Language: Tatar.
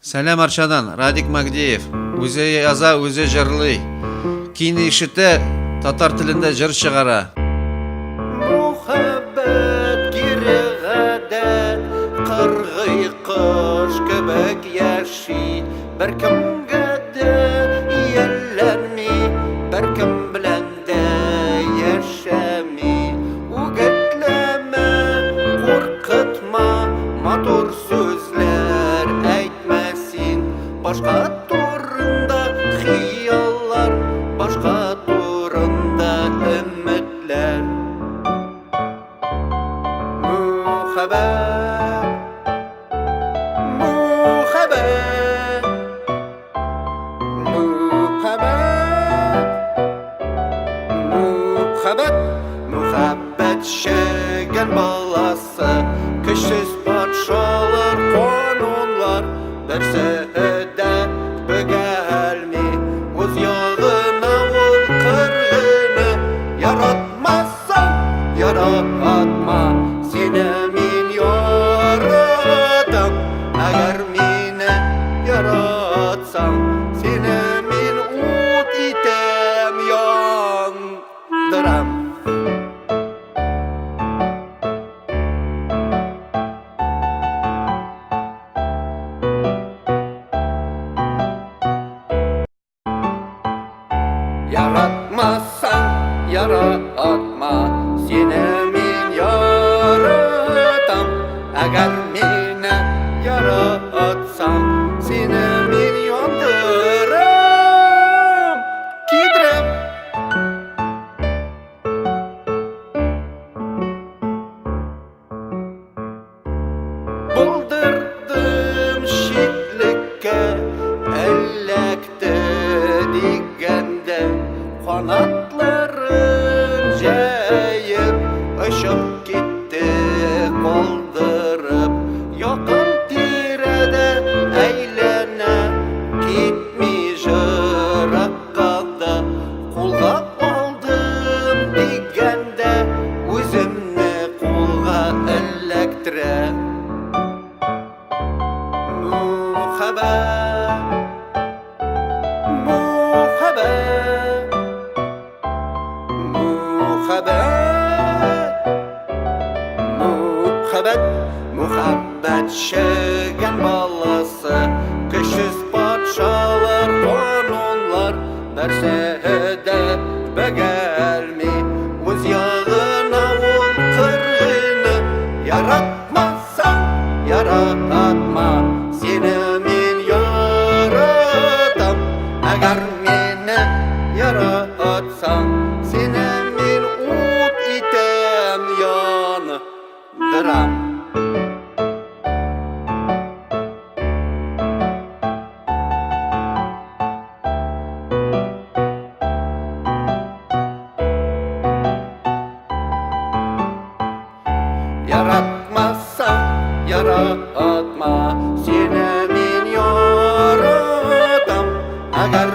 Сәлам Арчадан, Радик Магдеев. Үзе яза, үзе җырлый. Кини ишетә, татар телендә җыр чыгара. Мөхәббәт кире гадәт, кыргый кош кебек яши, беркемгә дә ияләнми, беркем белән дә яшәми. Үгетләмә, куркытма, матур сүзләр әйтмә син. Башка турында хыяллар, башка турында өметләр. Мөхәббәт, мөхәббәт, мөхәббәт, мөхәббәт, мөхәббәт чегән баласы, көчсез патшалар, канунлар, берсе дә бөгелми. Үз ягына ул кыргыны яратмасаң, яратма, сине мин яратам. Әгәр мине яратсаң, сине мин ут итәм, яндырам. Яратмасаң, яратма, сине мин яратам. Әгәр мине яратсаң, сине мин яндырам, кидерәм. Булдырдым читлеккә эләкте дигәндә, канатларын җәеп очып китте калдырып. Якын тирәдә әйләнә, китми җыракка да. Кулга алдым дигәндә, үземне кулга эләктерә. Мөхәббәт, мөхәббәт, мөхәббәт, мөхәббәт, мөхәббәт чегән баласы, көчсез патшалар, канунлар, берсе дә бөгелми. Үз ягына ул кыргыйны яратмасаң, яратма, сине мин яратам. Әгәр мине яратсаң, сине мин ут итәм, яндырам. Яратмасаң, яратма, сине мин яратам. Әгәр